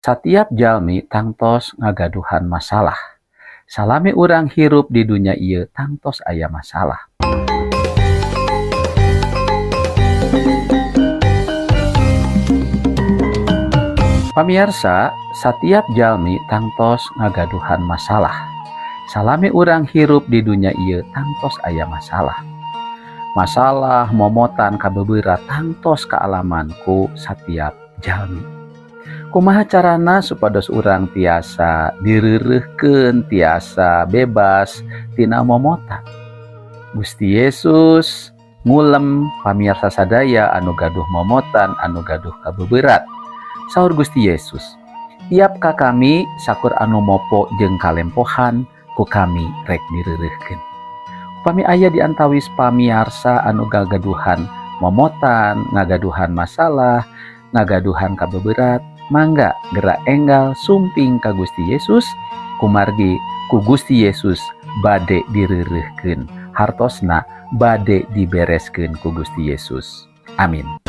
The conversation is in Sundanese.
Satiap jalmi tangtos ngagaduhan masalah. Salami urang hirup di dunya ieu tangtos aya masalah. Pamiarsa, satiap jalmi tangtos ngagaduhan masalah. Salami urang hirup di dunya ieu tangtos aya masalah. Masalah momotan kabeberat tangtos kaalaman ku satiap jalmi. Kumaha carana supados urang tiasa direureuhkeun, tiasa bebas tina momotan? Gusti Yesus ngulem pamiarsa sadaya anu gaduh momotan, anu gaduh kabeberat. Saur Gusti Yesus, "Iap ka kami sakur anu mopo jeung kalempohan, ku kami rek direureuhkeun." Upami aya di antawis pamiarsa anu gagaduhan momotan, ngagaduhan masalah, ngagaduhan kabeberat, mangga gerak enggal sumping ka Gusti Yesus, kumargi ku Gusti Yesus bade direureuhkeun, hartosna bade dibereskeun ku Gusti Yesus. Amin.